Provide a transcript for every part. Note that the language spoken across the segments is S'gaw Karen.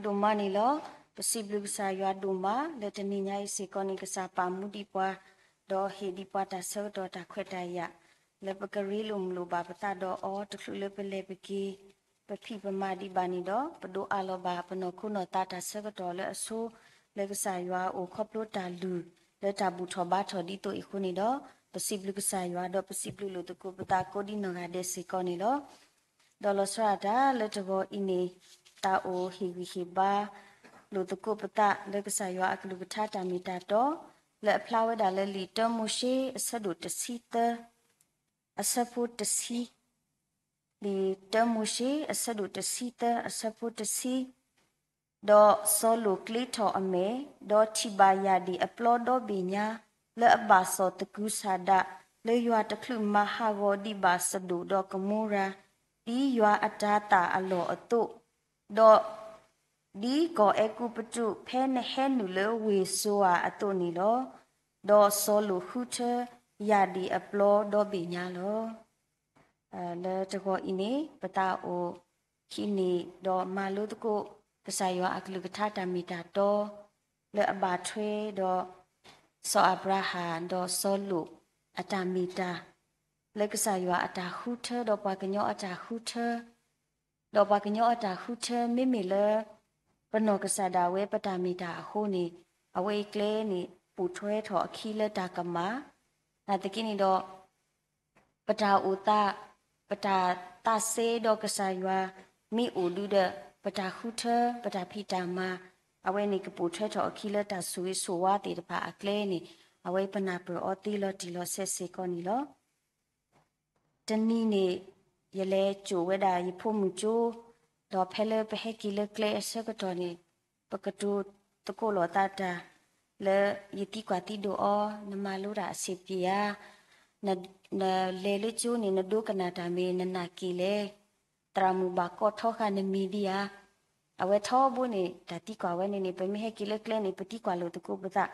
ဒိၣ်မးန့ၣ်လီၤ. ပစံးဘျုးကစၢ်ယွၤဒိၣ်မး လၢတနံၤညါအံၤစ့ၢ်ကီးန့ၣ် ကစၢ်ပာ်မူဒံးပှၤ ဒီးဟ့ၣ်ဒံးပှၤတၢ်ဆၢကတီၢ်တၢ်ခွဲးတၢ်ယာ် လၢပကရ့လိာ်မုာ်လိာ်ဘၣ်ပသးဒီးအီၤ တချုးလၢပလဲၤပက့ၤ ပဖံးပမၤဒံးဘၣ်န့ၣ်ဒီး ပဒိးအးလီၤဘၣ်ပနီၢ်ခိနီၢ်သးတၢ်ဆၢကတီၢ်လၢအဆိ လၢကစၢ်ယွၤအအိၣ်ခီဖျိတၢ်လုၢ် လၢတၢ်ဘူၣ်ထီၣ်ဘါထီၣ်ဒ်သိးအံၤအဃိန့ၣ်ဒီး ပစံးဘျုးကစၢ်ယွၤ ဒီးပစံးဘျုးလိာ်သကိးပသးကိးဒံနီၢ်ဂၤဒဲးစ့ၢ်ကီးန့ၣ်လီၤ. ဒီးလီၤဆီဒၣ်တၢ်လၢတဂီၤအံၤန့ၣ် တၢ်အိၣ်ဟ့ၣ်ဂံၢ်ဟ့ၣ်ဘါ လိာ်သကိးပသးလၢကစၢ်ယွၤအကလုၢ်ကထါတၢ်မ့ၢ်တၢ်တီ လၢအဖျါဝဲဒၣ်လၢလံာ်တၢမိၤၡ့အဆၢဒိၣ်တဆံသၢ အဆၢဖိတဆံ, လံာ်တၢမိၤၡ့အဆၢဒိၣ်တဆံသၢ အဆၢဖိတဆံ ဒီးစီၤလိာ်ကျ့ထီၣ်အမဲာ်, ဒီးထံၣ်ဘၣ်ယၢ်ဒံၣ်အပျီဒီဘ့ၣ်ညါ, လၢအဘၣ်စီၣ်သကုၤဆးဒး, လၢယွၤတချုးမၤဟးဂီၤဒံးဘၣ်စဒိၣ်ဒီးကမိရၤ, ဒ်ယွၤအတၤသၣ်အလီၢ်အသိး, ဒီး ဒ်ကီၢ်အဲၤကူပတူး ဖဲနဟဲနုာ်လၢဝ့ၢ်စိဧၤအသိးန့ၣ်လီၤ. ဒီးစီၤလိာ်ဃုထၢယၢ်ဒံၣ်အပျီဒီဘ့ၣ်ညါလီၤ. လၢတဂီၤအံၤန့ၣ် ပသးအိၣ်ဟံးန့ၢ်ဒီးမၤလိသကိး ကစၢ်ယွၤအကလုၢ်ကထါတၢ်မ့ၢ်တၢ်တီ လၢအဘၣ်ထွဲဒီး စီၤအၤဘြၤဟၣ်ဒီးစီၤလိာ်အတၢ်မ့ၢ်တၢ် လၢကစၢ်ယွၤအတၢ်ဃုထၢ ဒီးပှၤကညီအတၢ်ဃုထၢ ဒီးပှၤကညီအတၢ်ဃုထၢ မ့မ့ၢ်လၢ ပနီၢ်ကစၢ်ဒၣ်ဝဲပတၢ်မ့ၢ်တၢ်အဃိန့ၣ် အဝဲအံၤကျဲန့ၣ် ပိာ်ထွဲထီၣ်အခံလၢတၢ်ကမၣ်, နာ်သက့န့ၣ်ဒီး ပတၢ်အိၣ်သး, ပတၢ်သးစဲဒီးကစၢ်ယွၤ မ့ၢ်အိၣ်ဒုးဒီး ပတၢ်ဃုထၢ ပတၢ်ဖံးတၢ်မၤ, အဝဲန့ၣ်ကပိာ်ထွဲထီၣ်အခံလၢတၢ်ဆိၣ်ဂ့ၤဆိၣ်ဝါသ့ၣ်တဖၣ်အကျဲန့ၣ် အဝဲပနၢ်ပၢၢ်အီၤသ့လီၤတံၢ်လီၤဆဲးစ့ၢ်ကီးန့ၣ်လီၤ. တနံၤန့ၣ် ယလဲၤစိာ်ဝဲဒၣ်ယဖိမုၣ်ကၠိ, ဒီးဖဲလၢပဟဲက့ၤလၢကျဲအဆၢကတီၢ်န့ၣ် ပကတိၤသကိးလိာ်သးတၢ် လၢယသံကွၢ်သံဒိးအီၤ နမၤလိတၢ်အဆံးပျံၤဧါ, နလဲၤလၢကၠိန့ၣ် နဒိကနၣ်တၢ်မ့ၢ်နနာ်က့ၤလဲၣ်, သရၣ်မုၣ်ဘၣ်ကိးထီဃာ်နမံၤဒံးဧါ. အဝဲထီဘိန့ၣ် တၢ်သံကွၢ်ဝဲန့ၣ်န့ၣ် ပမ့ၢ်ဟဲက့ၤလၢကျဲန့ၣ် ပသံကွၢ်လိာ်သကိးပသး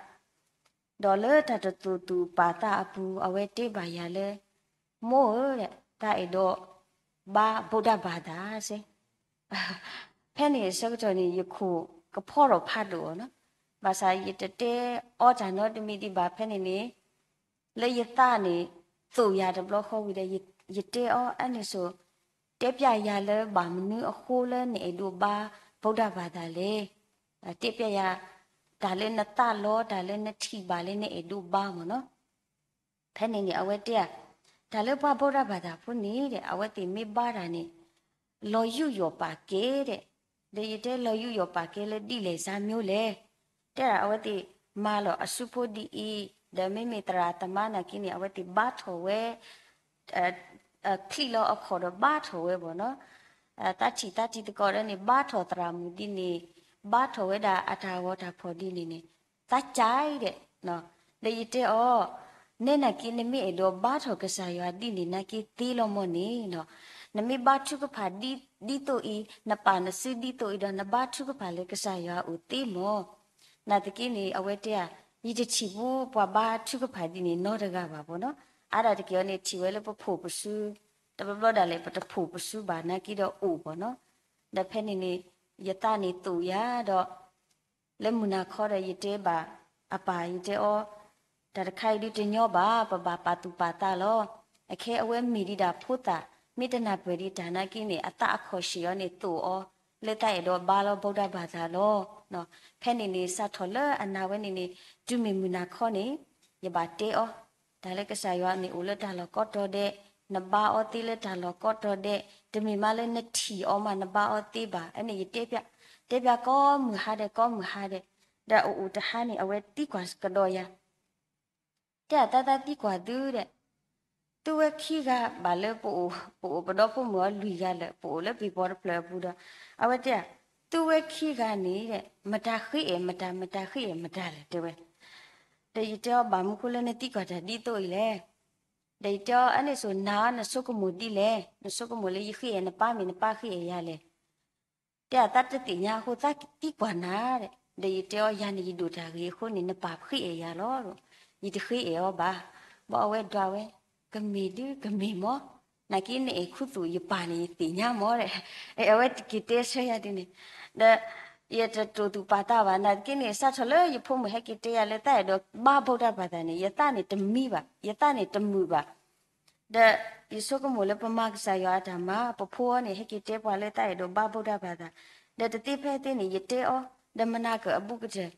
ဒီးလၢတၢ်တသူၣ်သူၣ်ပာ်သးအပူၤ အဝဲတဲဘၣ်ယၤလၢ မိၢ်ဧၢ, တၢ်အဲၣ်ဒိးဘါ ဗုဒ္ဓဘာသာ စ့ၢ်, ဖဲန့ၣ်အဆၢကတီၢ်န့ၣ် ယခိၣ်ကဖီထီၣ်ဖးဒိၣ်အီၤနီၤ, ဘၣ်ဆၣ်ယတတဲအီၤတၢ်နီတမံၤဒံးဘၣ်ဖဲန့ၣ်န့ၣ် လၢယသးန့ၣ် သိၣ်ယၤတဘျီဃီဝံၤဒီး ယတဲအီၤ အန့ၣ်စိၤ တဲပျးယၤလၢဘၣ်မနုၤအဃိလၢနအဲၣ်ဒိးဘါ ဗုဒ္ဓဘာသာ လဲၣ်. တဲပျးယၤ တၢ်လၢနသးလီ တၢ်လၢနထံၣ်ဘၣ်လၢနအဲၣ်ဒိးဘါမ့ၢ်နီၤ. ဖဲန့ၣ်န့ၣ် အဝဲတဲဧါ, တၢ်လၢပှၤ ဗုဒ္ဓဘာသာ ဖိန့ၣ်ဒီး အဝဲသ့ၣ်မ့ၢ်ဘါတၢ်န့ၣ် လီၤယူးယီၣ်ပာ်ကဲဒီး, ဒီးယတဲ လီၤယူးယီၣ်ပာ်ကဲလၢဒ်လဲၣ်စါမ့ၢ်လဲၣ်. တဲဒၣ်အဝဲသ့ၣ်မၤလီၤအစုဖိဒ်အံၤ, ဒီးမ့မ့ၢ်သရၣ်သမါနာ်က့န့ၣ် အဝဲသ့ၣ်ဘါထီၣ်ဝဲ ချံးလီၤအခီၣ်ဒီးဘါထီၣ်ဝဲဘၣ်နီၤ. သးထံၣ်သးတံၤသကိးဒီးန့ၣ် ဘါထီၣ်သရၣ်မုၣ်ဒ်န့ၣ်, ဘါထီၣ်ဝဲဒၣ်အတၢ်ဂီၤတၢ်ဖီၣ်ဒ်န့ၣ်န့ၣ်, သးကါအံၤဒီး, ဒီးယတဲအီၤ, နဲနာ်က့နမ့ၢ်အဲၣ်ဒိးဘါထီၣ်ကစၢ်ယွၤဒ်န့ၣ်နာ်က့သ့လီၤမ့ၢ်န့ၣ်နီၤ. နမ့ၢ်ဘါထုကဖၣ်ဒ်သိးအံၤ, နပာ်နစုဒ်သိးအံၤဒီး နဘါထုကဖၣ်လၢကစၢ်ယွၤအအိၣ်သ့မ့ၢ်. နာ်သက့န့ၣ် အဝဲတဲဧါ, ယတထံၣ်ဘူးပှၤဘါထုကဖၣ်ဒ်န့ၣ်နီတဂၤဘၣ်ဘၣ်နီၤ. အါဒၣ်တက့ၢ်အီၤန့ၣ် ထံၣ်ဝဲလၢပဖိၣ်ပစု, တဘျီဘျီဒၣ်လဲာ် ပတဖိၣ်ပစုဘၣ်နာ်က့ဒီးအိၣ်ဘၣ်နီၤ. ဒီးဖဲန့ၣ်န့ၣ် ယသးန့ၣ်သိၣ်ယၤဒီး လၢမုၢ်နၤခီဒီးယတဲဘၣ်အပၢ် ယတဲအီၤ, တၢ်တခါအံၤဒုးတညီဘၣ်, ပဘၣ်ပာ်သူၣ်ပာ်သးလီၤ. အခဲအဝဲမ့ၢ်ဒံးဒၣ်ဖိသၣ်, မ့ၢ်တနၢ်ပၢၢ်ဒံးတၢ်နာ်က့န့ၣ် အသးအခီၣ်ဆံးအီၤန့ၣ်သိၣ်အီၤ, လၢတၢ်အဲၣ်ဒိးဘါလီၤ ဗုဒ္ဓဘာသာ လီၤ. ဖဲန့ၣ်န့ၣ် စးထီၣ်လၢအနၤဝဲန့ၣ်န့ၣ် တုၤမ့ၢ်မုၢ်နၤခီန့ၣ် ယဘၣ်တဲအီၤ, တၢ်လၢကစၢ်ယွၤန့ၣ်အိၣ်လၢတၢ်လီၢ်ကိးတီၤဒဲး, နဘါအီၤသ့လၢတၢ်လီၢ်ကိးတီၤဒဲး, တမ့ၢ်မးလၢနထံၣ်အီၤမးနဘါအီၤသ့ဘၣ်. အန့ၣ်ယတဲပျး, တဲပျးကိးမုၢ်ဟါဒဲး ကိးမုၢ်ဟါဒဲး, ဒီးအအိၣ်တဟါန့ၣ် အဝဲသံကွၢ်ကဒီးယၤ တဲအသးသးသံကွၢ်သုဒီး, သုဝဲခံဂၤဘၣ်လၢပအိၣ်, ပအိၣ်ပဒီဖိမုၣ်အီၤလွံၢ်ဂၤလၢာ်, ပအိၣ်လၢပံၤပီၤတဖျၢၣ်အပူၤဒီး, အဝဲတဲ, သုဝဲခံဂၤန့ၣ်ဒီး မတၤဃ့အဲၣ်မတၤ, မတၤဃ့အဲၣ်မတၤလဲၣ် တဲဝဲ. ဒီးယတဲအီၤ ဘၣ်မနုၤဃိလၢနသံကွၢ်တၢ်ဒ်သိးအံၤလဲၣ်. ဒီးယတဲအီၤ အန့ၣ်စိၤနၤ နဆိကမိၣ်ဒ်လဲၣ်, နဆိကမိၣ်လၢယဃ့အဲၣ်နပၢ်မ့ၢ်နပၢ်ဃ့အဲၣ်ယၤလဲၣ်. တဲအသးတသ့ၣ်ညါအဃိ သးသံကွၢ်နၤဒီး, ဒီးယတဲအီၤ ယၤန့ၣ်ယဒိၣ်တၢ်ဂ့ၤအဃိန့ၣ် နပၢ်ဃ့အဲၣ်ယၤလီၤ. ယတဃ့အဲၣ်အီၤဘၣ်. ဘၣ်အဝဲဒွးဝဲ, ကမ့ၢ်ဒုကမ့ၢ်မ့ၢ်, နာ်က့နအဲၣ်ခူသူၣ်ယပၢ်န့ၣ် ယသ့ၣ်ညါမ့ၢ်ဒီး, အဝဲတက့ၤတဲဆၢယၤဒ်န့ၣ်, ဒီး ယတတိာ်သူၣ်ပာ်သးဘၣ်. နာ်သက့န့ၣ် စးထီၣ်လၢယဖိမုၣ်ဟဲက့ၤတဲယၤလၢတၢ်အဲၣ်ဒိးဘါဘိးတၢ်ပာ်သးန့ၣ် ယသးန့ၣ်တမံဘၣ်, ယသးန့ၣ်တမုာ်ဘၣ်. ဒီးယဆိကမိၣ်လၢပမၤကစၢ်ယွၤအတၢ်မၤ, ပဖိအီၤန့ၣ် ဟဲက့ၤတဲပှၤလၢတၢ်အဲၣ်ဒိးဘါဘိးတၢ်ပာ်သး, ဒီးတသ့ဖဲသ့န့ၣ် ယတဲအီၤ, ဒီးမနၤကအဘူးကတၢၢ်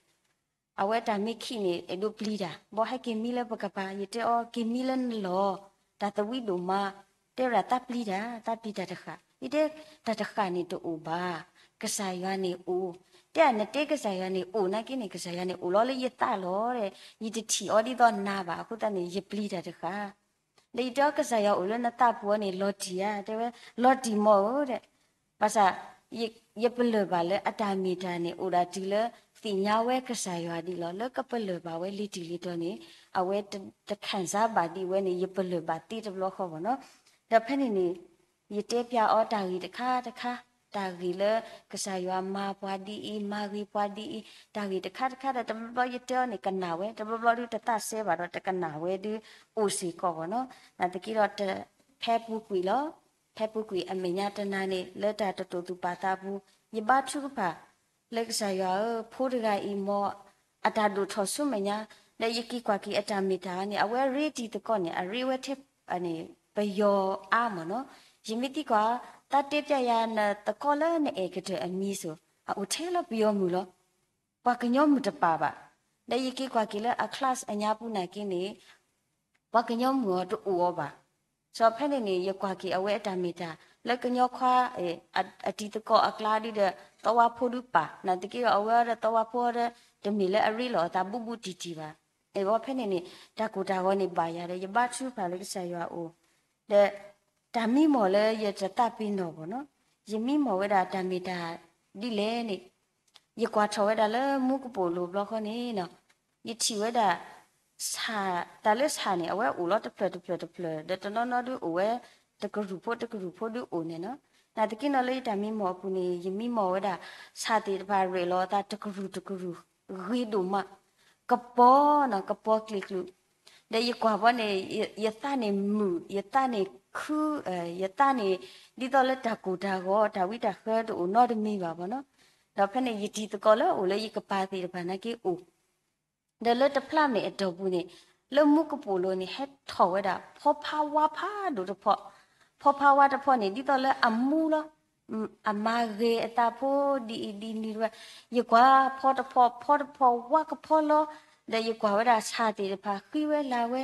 အဝဲတၢ်မ့ၢ်ခံးန့ၣ် အဲၣ်ဒိးပျံၤတၢ်, ဘီဟဲက့ၤမံလၢပကပၤ, ယတဲအီၤ က့ၤမံလၢနလီၢ်, တၢ်သဝံဒိၣ်မး, တဲဝဲဒၣ်သးပျံၤတၢ်, သးပျံၤတၢ်တဃၣ်, ယတဲတၢ်တဃၣ်န့ၣ်တအိၣ်ဘၣ်, ကစၢ်ယွၤန့ၣ်အိၣ်, တဲနတဲကစၢ်ယွၤန့ၣ်အိၣ်နာ်က့န့ၣ် ကစၢ်ယွၤန့ၣ်အိၣ်လီၤလၢယသးလီၤ, ယတထံၣ်အီၤဒ်သိးနၤဘၣ်, အဃိသတးန့ၣ် ယပျံၤတၢ်တဃၣ် ဒီးယတဲအီၤ ကစၢ်ယွၤအိၣ်လၢနသးပူၤအီၤန့ၣ် လီၤတံၢ်ဧါ, တဲဝဲ, လီၤတံၢ်မီၢ်ဧၢ, တဲ, ဘၣ်ဆၣ်, ယပလၢၢ်ဘၣ်လၢအတၢ်မ့ၢ်တၢ်န့ၣ် အိၣ်ဒၣ်တုၤလၢသ့ၣ်ညါဝဲကစၢ်ယွၤဒ်လီၤ, လၢကပလၢၢ်ဘၣ်ဝဲလံာ်တံၢ်လံာ်တီၤန့ၣ်, အဝဲတခၣ်စၢ်ဘၣ်ဒံးဝဲန့ၣ် ယပလၢၢ်ဘၣ်သ့တဘျီဃီဘၣ်နီၤ. ဒီးဖဲန့ၣ်န့ၣ်, ယတဲပျးအီၤတၢ်ဂ့ၢ်တခါတခါ, တၢ်ဂ့ၢ်လၢကစၢ်ယွၤမၤပှၤဒ်အံၤ, မၤဂ့ၤပှၤဒ်အံၤ, တၢ်ဂ့ၢ်တခါတခါဒီး တဘျီဘျီယတဲအီၤန့ၣ် ကနၣ်ဝဲ, တဘျီဘျီဒုးတသးစဲဘၣ်ဒီးတကနၣ်ဝဲဒုးအိၣ်စ့ၢ်ကီးဘၣ်နီၤ. နာ်သက့ဒီး ဖဲပူၤကွံာ်လီၤ, ဖဲပူၤကွံာ်အမဲာ်ညါတနၤန့ၣ် လၢတၢ်တတိာ်သူၣ်ပာ်သးပူၤ, ယဘါထုကဖၣ်လၢကစၢ်ယွၤဧၢ, ဖိတဂၤအံၤမ့ၢ်အတၢ်ဒိၣ်ထီၣ်ဆူမဲာ်ညါ, ဒီးယက့ၤကွၢ်က့ၤအတၢ်မ့ၢ်တၢ်န့ၣ် အဝဲရ့တံၤသကိးန့ၣ် အရ့ဝဲထဲ ပယီၤအါမ့ၢ်နီၤ. ယမ့ၢ်သံကွၢ်, သးတဲပျးယၤနသကိးလၢနအဲၣ်ကတၢၢ်အမံၤစိၤ, အအိၣ်ထဲလၢပယီၤမုၢ်လီၤ. ပှၤကညီမုၢ်တပာ်ဘၣ်. ဒီးယက့ၤကွၢ်က့ၤလၢအ class အညါပူၤနာ်က့န့ၣ် ပှၤကညီမုၢ်အီၤတအိၣ်အီၤဘၣ်. စီၤဖဲန့ၣ်န့ၣ် ယကွၢ်က့ၤအဝဲအတၢ်မ့ၢ်တၢ် လၢကညီခွါ အတံၤသကိးအကျါဒုဒီး သဝီဖိဒုပာ်, နာ်သက့ဒီး အဝဲအီၤဒီးသဝီဖိဒီး တမ့ၢ်လၢအရ့လိာ်အသးဘူးဘူးတံၢ်တံၢ်ဘၣ်. အဝဲဖဲန့ၣ်န့ၣ် တၢ်ကိၢ်တၢ်ဂီၤန့ၣ်ဘၣ်ယၤဒီး ယဘါထုကဖၣ်လၢကစၢ်ယွၤအအိၣ်, ဒီး တၢ်မံမီၢ်လၢယတသးပ့ၤနီၣ်ဘၣ်နီၤ, ယမံမီၢ်ဝဲဒၣ်တၢ်မ့ၢ်တၢ်ဒ်လဲၣ်န့ၣ်, ယကွၢ်ထီၣ်ဝဲဒၣ်လၢမူကပိာ်လိၤဘျီဃီန့ၣ်နီၤ, ယထံၣ်ဝဲဒၣ် ဆၣ်, တၢ်လၢဆၣ်န့ၣ် အဝဲအိၣ်လီၤတဖျၢၣ်တဖျၢၣ်တဖျၢၣ် ဒီးတနီၤနီၤဒုအိၣ်ဝဲ တကရူၢ်ဖိတကရူၢ်ဖိဒုအိၣ်န့ၣ်နီၤ. နာ်သက့နီၤ လၢယတၢ်မံမီၢ်အပူၤန့ၣ် ယမံမီၢ်ဝဲဒၣ် ဆၣ်သ့ၣ်တဖၣ်ရဲၣ်လီၤအသးတကရူၢ်တကရူၢ် ဂ့ၤဒိၣ်မး, ကပီၤနီၤ ကပီၤကျ့ၤကျူး, ဒီးယကွၢ်ဘီန့ၣ် ယသးန့ၣ်မုာ်, ယသးန့ၣ်ခု, ယသးန့ၣ် ဒ်သိးလၢတၢ်ကိၢ်တၢ်ဂီၤ တၢ်ဝံတၢ်ဃၢတအိၣ်နီတမံၤဘၣ်ဘၣ်နီၤ. ဒီးဖဲန့ၣ် ယတံၤသကိးလၢအိၣ်လၢယကပၤသ့ၣ်တဖၣ်နာ်က့အိၣ် ဒီးလၢတဖျးမဲာ်အတီၢ်ပူၤန့ၣ် လၢမူကပိာ်လိၤန့ၣ် ဟဲထီၣ်ဝဲဒၣ် ဖီဖါဝါဖးဒိၣ်တဖီ, ဖီဖါဝါတဖီန့ၣ် ဒ်သိးလၢအမူလီၤ, အမၤဂ့ၤအသးဖိဒ်အံၤဒ်နုၤတဝဲ, ယကွၢ်ဖီတဖီ ဖီတဖီဝါကဖီလီၤ, ဒီးယကွၢ်ဝဲဒၣ်ဆၣ်သ့ၣ်တဖၣ်ဃံဝဲလၤဝဲ,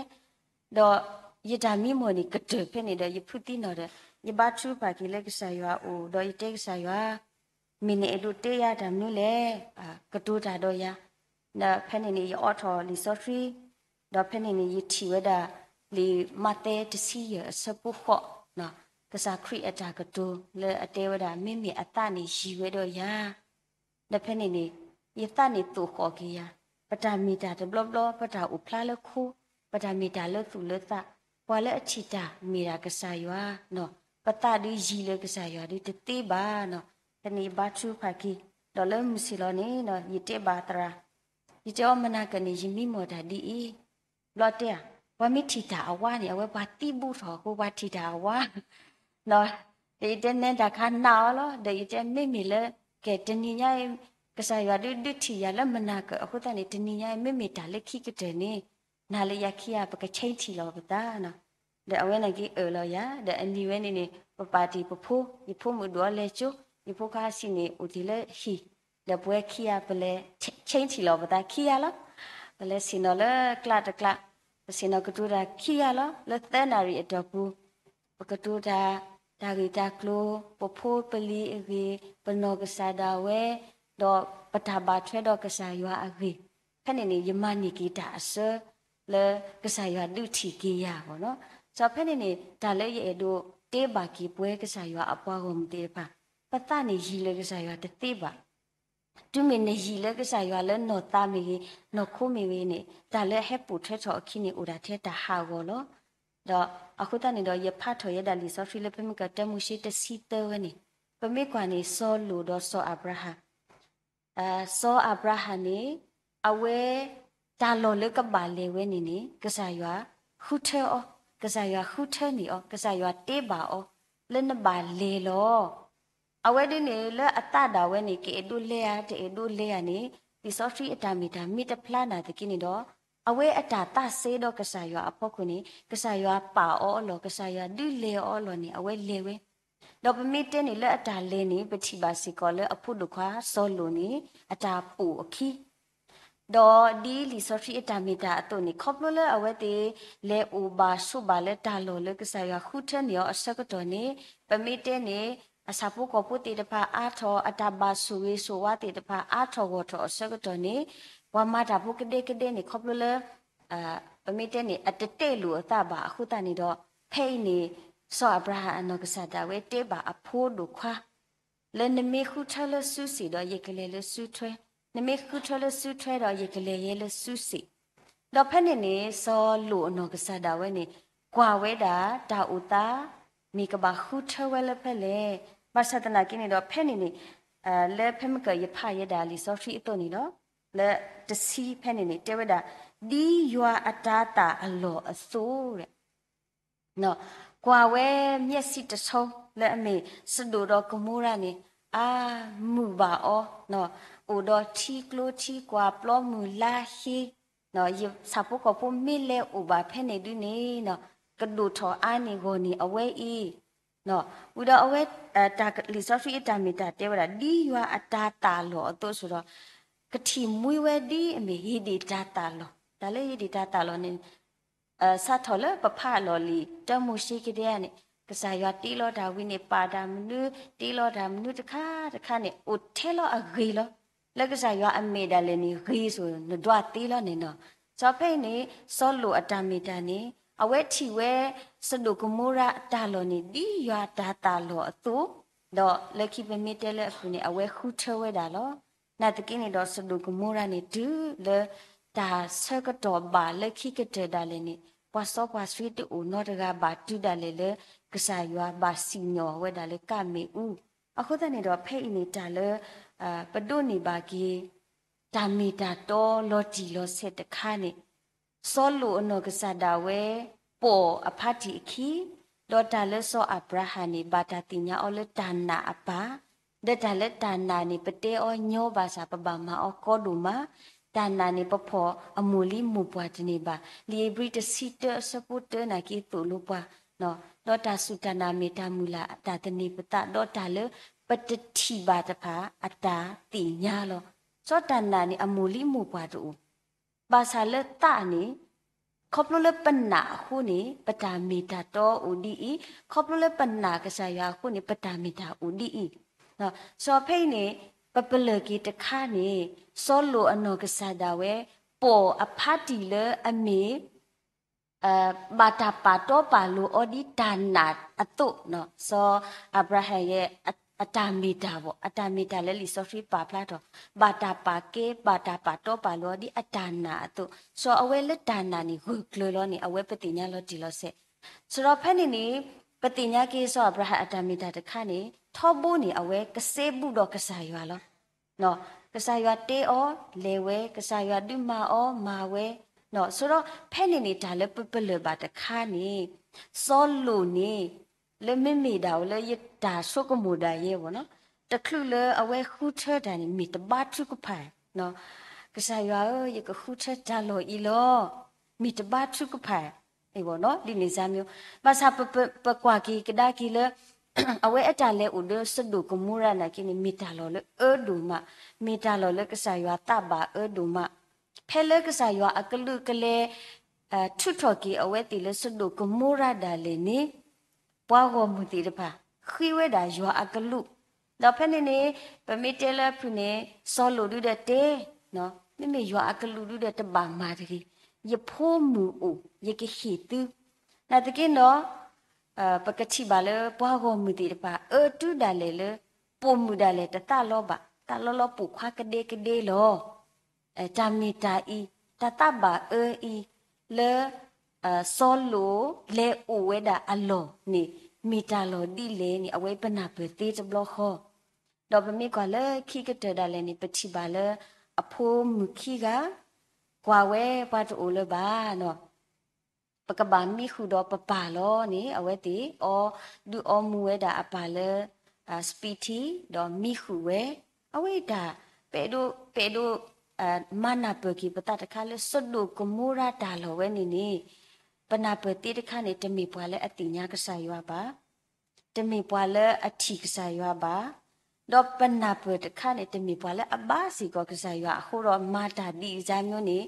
ဒီးယတၢ်မံမီၢ်န့ၣ်ကတၢၢ်ဖဲန့ၣ်ဒီး ယဖုသံနီၣ်ဒီး ယဘါထုကဖၣ်က့ၤလၢကစၢ်ယွၤအအိၣ် ဒီးယတဲကစၢ်ယွၤ မ့ၢ်နအဲၣ်ဒိးတဲယၤတၢ်မနုၤလဲၣ်, ကတိၤတၢ်ဒီးယၤ, ဒီးဖဲန့ၣ်န့ၣ် ယအိးထီၣ်လံာ်စီဆှံ, ဒီးဖဲန့ၣ်န့ၣ် ယထံၣ်ဝဲဒၣ် လံာ်မးသဲတဆံယဲၢ်အဆၢဖိဃိး, ကစၢ်ခရံာ်အတၢ်ကတိၤလၢအတဲဝဲဒၣ် မ့မ့ၢ်အသးန့ၣ်ယံၤဝဲဒီးယၤ ဒီးဖဲန့ၣ်န့ၣ် ယသးန့ၣ်သိၣ်ဃီၣ်က့ၤယၤ, ပတၢ်မ့ၢ်တၢ်တဘျီဘျီ ပတၢ်အိၣ်ဖျါလၢခိ, ပတၢ်မ့ၢ်တၢ်လၢသူၣ်လၢသး, ပှၤလၢအထံၣ်တၢ်မ့ၢ်ဒၣ်ကစၢ်ယွၤ, ပသးဒုးယံၤလၢကစၢ်ယွၤဒုးတသ့ဘၣ်နီၤ. ဖဲန့ၣ်ယဘါထုကဖၣ်က့ၤ, ဒီးလၢမုၢ်ဆ့ၣ်လီၤန့ၣ် ယတဲဘၣ်သရၣ်, ယတဲအီၤမနၤကန့ၣ် ယမံမီၢ်တၢ်ဒ်အံၤ, ဘျီတဲဧါ, ပှၤမ့ၢ်ထံၣ်တၢ်အဝါန့ၣ် အဝဲပှၤသံဘူးထီၣ်အဃိ ပှၤထံၣ်တၢ်အဝါ ဒီးယတဲနဲတၢ်ခါနၢ်အီၤလီၤ, ဒီးယတဲမ့မ့ၢ်လၢ ကဲတနံၤညါအံၤ ကစၢ်ယွၤဒုးဒုးထံၣ်ယၤလၢမနၤကအဃိသတးန့ၣ် တနံၤညါအံၤ မ့မ့ၢ်တၢ်လၢခံကတၢၢ်န့ၣ် နၤလၢယၤခံဂၤ ပကဆဲးထံၣ်လီၤပသးနီၤ. ဒီးအဝဲန့ၣ်က့ၤအၢၣ်လီၤယၤ, ဒီးအနံၤဝဲန့ၣ်န့ၣ် ပပာ်တ့ၢ်ပဖိ, ယဖိမုၣ်ဒိၣ်အီၤလဲၤကၠိ, ယဖိခွါစံးန့ၣ် အိၣ်တ့ၢ်လၢဟံၣ်, ဒီးပဝဲခံဂၤပလဲၤဆဲးထံၣ်လီၤပသးခံဂၤလီၤ. ပလဲၤဆ့ၣ်နီၤလၢကျးတကျး, ပဆ့ၣ်နီၤကတိၤတၢ်ခံဂၤလီၤ လၢသၢနၣ်ရံၣ်အတီၢ်ပူၤ ပကတိၤတၢ်, တၢ်ဂ့ၢ်တၢ်ကျိၤ, ပဖိပလံၤအဂ့ၢ်, ပနီၢ်ကစၢ်ဒၣ်ဝဲ, ဒီးပတၢ်ဘၣ်ထွဲဒီးကစၢ်ယွၤအဂ့ၢ်, ဖဲန့ၣ်န့ၣ် ယမၤန့ၢ်က့ၤတၢ်အစၢ လၢကစၢ်ယွၤဒုးထံၣ်က့ၤယၤဘၣ်နီၤ. စီၤဖဲန့ၣ်န့ၣ် တၢ်လၢယအဲၣ်ဒိးတဲဘၣ်က့ၤပဝဲကစၢ်ယွၤအပှၤဂီၢ်မုၢ်သ့ၣ်တဖၣ်, ပသးန့ၣ်ယံၤလၢကစၢ်ယွၤတသ့ဘၣ် တုၤမ့ၢ်နယံၤလၢကစၢ်ယွၤလၢနီၢ်သးမ့ၢ်ဂ့ၤ, နီၢ်ခိမ့ၢ်ဂ့ၤန့ၣ် တၢ်လၢအဟဲပိာ်ထွဲထီၣ်အခံန့ၣ် အိၣ်ဒၣ်ထဲတၢ်ဟးဂီၤလီၤ. ဒီးအဃိသတးန့ၣ်ဒီး ယဖးထီၣ်ယဲဒၣ်လံာ်စီဆှံလၢဖဲမုၢ်ကတၢၢ်တၢမိၤၡ့တဆံသၢဝဲန့ၣ်, ပမ့ၢ်ကွၢ်န့ၣ် စီၤလိာ်ဒီးစီၤအၤဘြၤဟၣ် စီၤအၤဘြၤဟၣ်န့ၣ် အဝဲ တၢ်လီၢ်လၢကဘၣ်လဲၤဝဲန့ၣ်န့ၣ် ကစၢ်ယွၤဃုထၢအီၤ, ကစၢ်ယွၤဃုထၢန့ၢ်အီၤ, ကစၢ်ယွၤတဲဘၣ်အီၤ လၢနဘၣ်လဲၤလီၤ. အဝဲဒ်န့ၣ်လၢအသးဒၣ်ဝဲန့ၣ် ကအဲၣ်ဒိးလဲၤဧါ တအဲၣ်ဒိးလဲၤဧါန့ၣ် လံာ်စီဆှံအတၢ်မ့ၢ်တၢ်မ့ၢ်တဖျါနာ်သက့န့ၣ်ဒီး အဝဲအတၢ်သးစဲဒီးကစၢ်ယွၤအဖီခိၣ်န့ၣ် ကစၢ်ယွၤပာ်အီၤအလီၢ် ကစၢ်ယွၤဒုးလဲၤအီၤအလီၢ်န့ၣ် အဝဲလဲၤဝဲ ဒီးပမ့ၢ်တဲန့ၣ်လၢအတၢ်လဲၤန့ၣ် ပထံၣ်ဘၣ်စ့ၢ်ကီးလၢအဖိဒိၣ်ခွါစီၤလိာ်န့ၣ် အတၢ်ပိာ်အခံ ဒီးဒ်လံာ်စီဆှံအတၢ်မ့ၢ်တၢ်အသိးန့ၣ် ခီဖျိလၢအဝဲသ့ၣ်လဲၤအိၣ်ဘၣ်ဆိးဘၣ်လၢတၢ်လီၢ်လၢကစၢ်ယွၤဃုထၢန့ၢ်အီၤအဆၢကတီၢ်န့ၣ် ပမ့ၢ်တဲန့ၣ် အဆၣ်ဖိကီၢ်ဖိသ့ၣ်တဖၣ်အါထီၣ် အတၢ်ဘၣ်ဆိၣ်ဂ့ၤဆိၣ်ဝါသ့ၣ်တဖၣ်အါထီၣ်ဂီၢ်ထီၣ်အဆၢကတီၢ်န့ၣ် ပှၤမၤတၢ်ဖိကဒဲကဒဲန့ၣ် ခီဖျိလၢ ပမ့ၢ်တဲန့ၣ် အတတဲလိာ်အသးဘၣ်အဃိသတးန့ၣ်ဒီး ဖဲအံၤန့ၣ် စီၤအၤဘြၤဟၣ်အနီၢ်ကစၢ်ဒၣ်ဝဲတဲဘၣ်အဖိဒိၣ်ခွါ လၢနမ့ၢ်ဃုထၢလၢစုစ့ၣ်ဒီးယကလဲၤလၢစုထွဲ, နမ့ၢ်ဃုထၢလၢစုထွဲဒီးယကလဲၤယဲလၢစုစ့ၣ်. ဒီးဖဲန့ၣ်န့ၣ် စီၤလိာ်အနီၢ်ကစၢ်ဒၣ်ဝဲန့ၣ် ကွၢ်ဝဲဒၣ်တၢ်အိၣ်သး မ့ၢ်ကဘၣ်ဃုထၢဝဲလၢဖဲလဲၣ်. ဘၣ်ဆၣ်သနာ်က့န့ၣ်ဒီး ဖဲန့ၣ်န့ၣ် လၢဖဲမုၢ်ကၢၢ်ယဖးယဲဒၣ်လံာ်စီဆှံအသိးန့ၣ်လီၤ. လၢတဆံဖဲန့ၣ်န့ၣ် တဲဝဲဒၣ် ဒ်ယွၤအတၤသၣ်အလီၢ်အသိး ကွၢ်ဝဲမျက်စိတဆုံး လၢအမ့ၢ်စဒိၣ်ဒီးကမိရၤန့ၣ် အါမုာ်ဘၣ်အီၤ, အိၣ်ဒီးထံကျိထံကွၢ်ပျီမုၢ်လါဟ့, ယဆၣ်ဖိကီၢ်ဖိမ့ၢ်လဲၤအိၣ်ဘၣ်ဖဲန့ၣ်ဒုန့ၣ် ကဒိၣ်ထီၣ်အါန့ၢ်ဂီၢ်န့ၢ်အဝဲအံၤ, ဝံၤဒီးအဝဲ လံာ်စီဆှံအတၢ်မ့ၢ်တၢ်တဲဝဲဒၣ် ဒ်ယွၤအတၤသၣ်လီၢ်အသိးစ့ၢ်ဒီး ကထံၣ်မှံဝဲဒ်အမ့ၢ်ယဒ့ၣ်တၤသၣ်လီၢ်, တၢ်လၢယဒ့ၣ်တၤသၣ်လီၢ်န့ၣ် စးထီၣ်လၢပဖးအလီၢ်လံာ်တၢမိၤၡ့ကဒဲဧါန့ၣ် ကစၢ်ယွၤတ့လီၤတၢ်ဝံၤန့ၣ် ပာ်တၢ်မနုၤ တ့လီၤတၢ်မနုၤတခါတခါန့ၣ် အိၣ်ထဲလီၤအဂ့ၤလီၤ. လၢကစၢ်ယွၤအမဲာ်ဒၣ်လဲာ်န့ၣ် ဂ့ၤဆိၣ်နဒွးသ့လီၤန့ၣ်နီၤ. စီၤဖဲအံၤန့ၣ် စီၤလိာ်အတၢ်မ့ၢ်တၢ်န့ၣ် အဝဲထံၣ်ဝဲ စဒိၣ်ကမိရၤအတၢ်လီၢ်န့ၣ် ဒ်ယွၤတၤသၣ်လီၢ်အသိး, ဒီးလၢခံပမ့ၢ်တဲလၢအပူၤန့ၣ် အဝဲဃုထၢဝဲဒၣ်လီၤ. နာ်သက့န့ၣ်ဒီး စဒိၣ်ကမိရၤန့ၣ် တုၤလၢတၢ်ဆၢကတီၢ်ဘၣ်လၢခံကတၢၢ်ဒၣ်လဲာ်န့ၣ် ပှၤစီပှၤဆှံတအိၣ်နီတဂၤဘၣ်တုၤဒၣ်လဲာ်လၢ ကစၢ်ယွၤဘၣ်စံၣ်ညီၣ်ဝဲဒၣ်လၢကၣ်မ့ၣ်အူ. အဃိသတးန့ၣ်ဒီး ဖဲအံၤန့ၣ်တၢ်လၢ ပဒိးန့ၢ်ဘၣ်က့ၤ တၢ်မ့ၢ်တၢ်တီလီၤတံၢ်လီၤဆဲးတခါန့ၣ် စီၤလိာ်အနီၢ်ကစၢ်ဒၣ်ဝဲ ပိာ်အဖါတံၢ်အခံ, ဒီးတၢ်လၢစီၤအၤဘြၤဟၣ်န့ၣ် ဘၣ်တၢ်သ့ၣ်ညါအီၤလၢတၢ်နာ်အပၢ်, ဒီးတၢ်လၢတၢ်နာ်န့ၣ် ပတဲအီၤညီဘၣ်ဆၣ် ပဘၣ်မၤအီၤကီဒိၣ်မး, တၢ်နာ်န့ၣ် ပဖီၣ်အမိၢ်လံမိၢ်ပှၢ်တန့ၢ်ဘၣ်. လံာ်ဧ့ၤဘြံၤတဆံတၢအဆၢဖိတၢနာ်က့သိၣ်လိပှၤ, ဒီးတၢ်စူၢ်တၢ်နာ်မ့ၢ်တၢ်မုၢ်လၢ်အတၢ်သန့ၤပသး ဒီးတၢ်လၢပတထံၣ်ဘၣ်တဖၣ်အတၢ်သ့ၣ်ညါလီၤ. စီၤတၢ်နာ်န့ၣ် အမိၢ်လံမိၢ်ပှၢ်တအိၣ် ဘၣ်ဆၣ်လၢသးန့ၣ် ခီဖျိလၢပနာ်အဃိန့ၣ် ပတၢ်မ့ၢ်တၢ်တီအိၣ်ဒ်အံၤ, ခီဖျိလၢပနာ်ကစၢ်ယွၤအဃိန့ၣ် ပတၢ်မ့ၢ်တၢ်အိၣ်ဒ်အံၤ. စီၤဖဲအံၤန့ၣ် ပပလၢၢ်က့ၤတခါန့ၣ် စီၤလိာ်အနီၢ်ကစၢ်ဒၣ်ဝဲ ပိာ်အဖါတံၢ်လၢအမ့ၢ် ဘၣ်တၢ်ပာ်တီပာ်လိၤအီၤဒ်တၢ်နာ်အသိး, စီၤအၤဘြၤဟၣ်ယဲ အတၢ်မ့ၢ်တၢ်ဘၣ်, အတၢ်မ့ၢ်တၢ်လၢလံာ်စီဆှံပာ်ဖျါထီၣ် ဘၣ်တၢ်ပာ်ကဲ ဘၣ်တၢ်ပာ်တီပာ်လိၤအီၤဒ်အတၢ်နာ်အသိး, စီၤအဝဲလၢတၢ်နာ်န့ၣ် ဂၢၢ်ကျၢၤလီၤန့ၣ် အဝဲပသ့ၣ်ညါလီၤတံၢ်လီၤဆဲး. စရီဖဲန့ၣ်န့ၣ် ပသ့ၣ်ညါက့ၤစီၤအၤဘြၤဟၣ်အတၢ်မ့ၢ်တၢ်တခါန့ၣ် ထီဘိန့ၣ် အဝဲကစဲဘူးဒီးကစၢ်ယွၤလီၤ. ကစၢ်ယွၤတဲအီၤ လဲၤဝဲ, ကစၢ်ယွၤဒုးမၤအီၤ မၤဝဲ. စရီဖဲန့ၣ်န့ၣ် တၢ်လၢပပလၢၢ်ဘၣ်တခါန့ၣ် စီၤလိာ်န့ၣ် လၢမ့မ့ၢ်ဒၣ်ဝဲလၢယတၢ်ဆိကမိၣ်ဒၣ်ယဲဘၣ်နီၤ, တချုးလၢအဝဲဃုထၢတၢ်န့ၣ် မ့ၢ်တဘါထုကဖၣ်, ကစၢ်ယွၤဧၢ, ယကဃုထၢတၢ်လီၢ်အံၤလီၤ, မ့ၢ်တဘါထုကဖၣ်, ဒ်န့ၣ်စါမ့ၢ်, ဘၣ်ဆၣ်ပကွၢ်က့ၤကဒါက့ၤလၢ အဝဲအတၢ်လဲၤအိၣ်ဒီးစဒိၣ်ကမိရၤနာ်က့န့ၣ် မ့ၢ်တၢ်လီၢ်လၢအၢဒိၣ်မး, မ့ၢ်တၢ်လီၢ်လၢကစၢ်ယွၤသးဘၣ်အၢဒိၣ်မး, ဖဲလၢကစၢ်ယွၤအကလုာ်ကလဲၤ ထုးထီၣ်က့ၤအဝဲသ့ၣ်လၢစဒိၣ်ကမိရၤဒၣ်လဲာ်န့ၣ် ပှၤဂီၢ်မုၢ်သ့ၣ်တဖၣ် ဃ့ဝဲဒၣ်ယွၤအကလုၢ်, ဒီးဖဲန့ၣ်န့ၣ် ပမ့ၢ်တဲလၢအဖုၣ်န့ၣ် စီၤလိာ်ဒုဒီးတဲ, မ့မ့ၢ်ယွၤအကလုၢ်ဒုဒီးတဘၣ်မၤတဂ့ၤ, ယဖိမုၣ်အိၣ် ယကဟ့ၣ်သု, နာ်သက့ဒီး ပကထံၣ်ဘၣ်လၢပှၤဂီၢ်မုၢ်သ့ၣ်တဖၣ် အၢတုၤဒၣ်လဲာ်လၢ ပိာ်မုၣ်ဒၣ်လဲာ်တသးလီဘၣ်, သးလီလီပိာ်ခွါကဒဲကဒဲလီၤ. တၢ်မ့ၢ်တၢ်အံၤ, တၢ်သးဘၣ်အၢအံၤ လၢ စီၤလိာ်လဲၤအိၣ်ဝဲဒၣ်အလီၢ်န့ၣ် မ့ၢ်တၢ်လီၢ်ဒ်လဲၣ်န့ၣ် အဝဲပနၢ်ပၢၢ်သ့တဘျီဃီ, ဒီးပမ့ၢ်ကွၢ်လၢခံကတၢၢ်ဒၣ်လဲာ်န့ၣ် ပထံၣ်ဘၣ်လၢအဖိမုၣ်ခံဂၤ ကွၢ်ဝဲပှၤတအိၣ်လၢၤဘၣ်နီၤ ပကဘၣ်မံဃုာ်ဒီးပပၢ်လီၤန့ၣ် အဝဲသ့ၣ်အီၣ်ဒုးအီမူဝဲဒၣ်အပၢ်လၢ စပံးထံ ဒီးမံဃုာ်ဝဲ, အဝဲဒၣ် ပအဲၣ်ဒိး ပအဲၣ်ဒိး မၤနၢ်ပၢၢ်က့ၤပသးတခါလၢ စဒိၣ်ကမိရၤတၢ်လီၢ်ဝဲန့ၣ်န့ၣ် ပနၢ်ပၢၢ်သ့တခါန့ၣ် တမ့ၢ်ပှၤလၢအသ့ၣ်ညါကစၢ်ယွၤဘၣ်, တမ့ၢ်ပှၤလၢအထံၣ်ကစၢ်ယွၤဘၣ်, ဒီးပနၢ်ပၢၢ်တခါန့ၣ် တမ့ၢ်ပှၤလၢအဘါစ့ၢ်ကီးကစၢ်ယွၤအဃိဒီး မၤတၢ်ဒ်အံၤန့ၣ်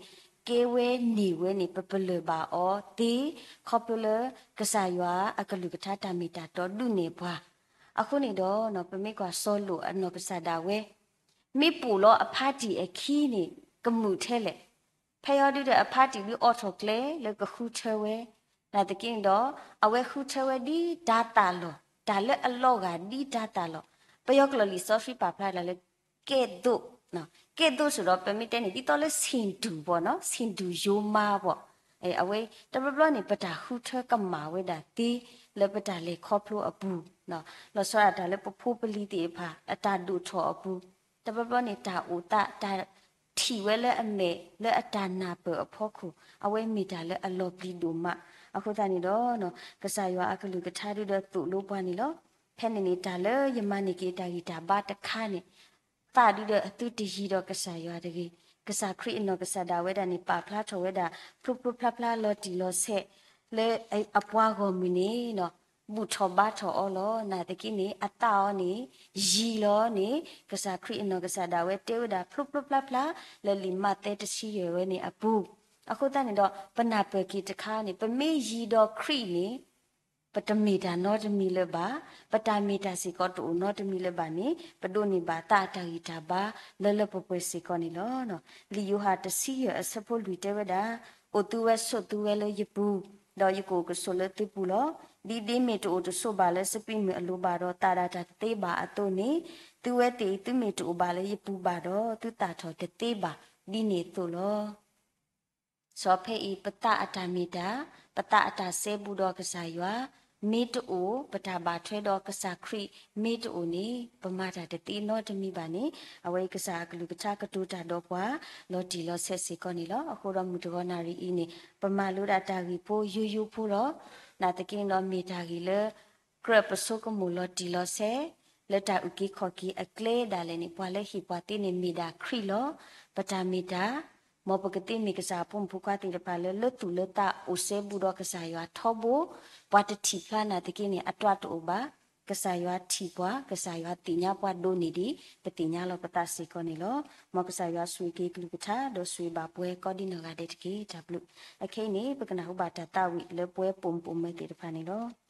ကဲဝဲန့ၢ်ဝဲန့ၣ် ပပလၢၢ်ဘၣ်အီၤသ့, ခီဖျိလၢကစၢ်ယွၤအကလုၢ်ကထါတၢ်မ့ၢ်တၢ်တီဒုးနဲၣ်ပှၤ အဃိန့ၣ်ဒီး ပမ့ၢ်ကွၢ်စီၤလိာ်အနီၢ်ကစၢ်ဒၣ်ဝဲ မ့ၢ်ပိာ်လီၤအဖါတံၢ်အခံန့ၣ် ကမုာ်ထဲလဲၣ်. ဖဲအံၤဒုဒီး အဖါတံၢ်ဒုးအိးထီၣ်ကျဲလၢကဃုထၢဝဲ, နာ်သက့န့ၣ်ဒီး အဝဲဃုထၢဝဲဒ်တၤသၣ်လီၤ, တၢ်လၢအလီၤဂာ်ဒ်တၤသၣ်လီၤ. ပယီၤကျိာ်လံာ်စီဆှံပာ်ဖျါဒၣ်လၢ ကဲသိး, ကဲသိးစ့ၢ်ဒီး ပမ့ၢ်တဲန့ၣ် ဒ်သိးလၢဆ့ၣ်တူၢ်ဘၣ်နီၤ, ဆ့ၣ်တူၢ်ယိမါဘၣ်. အဝဲတဘျီဘျီန့ၣ် ပတၢ်ဃုထၢကမၣ်ဝဲဒၣ်သ့ လၢပတၢ်လဲၤခီဖျိအပူၤ, လီၤဆီဒၣ်တၢ်လၢပဖိပလံၤသ့ၣ်တဖၣ် အတၢ်ဒိၣ်ထီၣ်အပူၤ, တဘျီဘျီန့ၣ် တၢ်အိၣ်သး တၢ်ထံၣ်ဝဲလၢအမဲာ် လၢအတၢ်နၢ်ပၢၢ်အဖီခိၣ် အဝဲမ့ၢ်တၢ်လၢအလီၤပျံၤဒိၣ်မး. အဃိသတးန့ၣ်ဒီး ကစၢ်ယွၤအကလုၢ်ကထါဒုဒီးသိၣ်လိပှၤန့ၣ်လီၤ. ဖဲန့ၣ်န့ၣ် တၢ်လၢယမၤန့ၢ်က့ၤတၢ်ဂံၢ်တၢ်ဘါတခါန့ၣ် သးဒုဒီးသုတယံၤဒီးကစၢ်ယွၤတဂ့ၤ. ကစၢ်ခရံာ်အနီၢ်ကစၢ်ဒၣ်ဝဲဒၣ်န့ၣ် ပာ်ဖျါထီၣ်ဝဲဒၣ် ဖျိဖျိဖျါဖျါလီၤတံၢ်လီၤဆဲး လၢအပှၤဂီၢ်မုၢ်န့ၣ် ဘူၣ်ထီၣ်ဘါထီၣ်အီၤလီၤ. နာ်သက့န့ၣ် အသးအီၤန့ၣ် ယံၤလီၤန့ၣ် ကစၢ်ခရံာ်အနီၢ်ကစၢ်ဒၣ်ဝဲတဲဝဲဒၣ် ဖျိဖျိဖျါဖျါ လၢလံာ်မးသဲတဆံယဲၢ်ဝဲန့ၣ်အပူၤ. အဃိသတးန့ၣ်ဒီး ပနၢ်ပၢၢ်က့ၤတခါန့ၣ် ပမ့ၢ်ယံၤဒီးခရံာ်န့ၣ် ပတမ့ၢ်တၢ်နီတမံၤလၢၤဘၣ်, ပတၢ်မ့ၢ်တၢ်စ့ၢ်ကီးတအိၣ်နီတမံၤလၢၤဘၣ်န့ၣ် ပဒိးန့ၢ်ဘၣ်သးအတၢ်ဂံၢ်တၢ်ဘါ လၢလၢပှဲၤပှဲၤစ့ၢ်ကီးန့ၣ်လီၤ. လံာ်ယိၤဟၣ်တဆံယဲၢ်အဆၢဖိလွံၢ်တဲဝဲဒၣ်, အိၣ်သုဝဲဆိးသုဝဲလၢယပူၤ, ဒီးယကအိၣ်ကဆိးလၢသုပူၤလီၤ. ဒ်ဒ့မ့ၢ်တအိၣ်တဆိးဘၣ်လၢစပံးမုၢ်အလိၤဘၣ်ဒီး သၣ်ဒၣ်တၢ်တသ့ဘၣ်အသိးန့ၣ်, သုဝဲသ့ၣ်သုမ့ၢ်တအိၣ်ဘၣ်လၢယပူၤဘၣ်ဒီး သုသၣ်ထီၣ်တသ့ဘၣ်ဒ်န့ၣ်အသိးလီၤ. စီၤဖဲအံၤ ပသးအတၢ်မ့ၢ်တၢ်, ပသးအတၢ်စဲဘူးဒီးကစၢ်ယွၤ မ့ၢ်တအိၣ်, ပတၢ်ဘၣ်ထွဲဒီးကစၢ်ခရံာ်မ့ၢ်တအိၣ်န့ၣ် ပမၤတၢ်တသ့နီတမံၤဘၣ်န့ၣ် အဝဲအံၤကစၢ်အကလုၢ်ကထါကတိၤတၢ်ဒီးပှၤ လီၤတံၢ်လီၤဆဲးစ့ၢ်ကီးန့ၣ်လီၤ. အဃိဒီးမုၢ်တဂီၤနၣ်ရံၣ်အံၤန့ၣ် ပမၤလိဒၣ်တၢ်ဂ့ၢ်ဖိယိယိဖိလီၤ. နာ်သက့န့ၣ်ဒီးမ့ၢ်တၢ်ဂ့ၢ်လၢ ကြၢးပဆိကမိၣ်လီၤတံၢ်လီၤဆဲး လၢတၢ်အုၣ်က့ၤခီၣ်က့ၤအကျဲဒၣ်လဲာ်န့ၣ် ပှၤလၢဟ့ၣ်ပှၤသ့န့ၣ်မ့ၢ်ဒၣ်ခရံာ်လီၤ. ပတၢ်မ့ၢ်တၢ်, မ်ပကသ့မ့ၢ်ကစၢ်အဖိမုၣ်ဖိခွါသ့ၣ်တဖၣ်လၢ လၢသူၣ်လၢသးအိၣ်စဲဘူးဒီးကစၢ်ယွၤထီဘိ, ပှၤတထံၣ်ဖျါနာ်သက့န့ၣ် အတွၢ်တအိၣ်ဘၣ်. ကစၢ်ယွၤထံၣ်ပှၤ, ကစၢ်ယွၤသ့ၣ်ညါပှၤဒိၣ်န့ၢ်ဒံး ပသ့ၣ်ညါလီၤပသးစ့ၢ်ကီးန့ၣ်လီၤ. မ်ကစၢ်ယွၤဆိၣ်ဂ့ၤက့ၤကလုၢ်ကထါ ဒီးဆိၣ်ဂ့ၤဘၣ်ပှၤကိးဒံနီၢ်ဂၤဒဲးတက့ၢ်. တၢ်ဘျုး. အခဲအံၤန့ၣ် ပကနၢ်ဟူဘၣ်တၢ်သးဝံၣ်လၢပှၤပိာ်မုၣ်ပိာ်မၢၤသ့ၣ်တဖၣ်န့ၣ်လီၤ.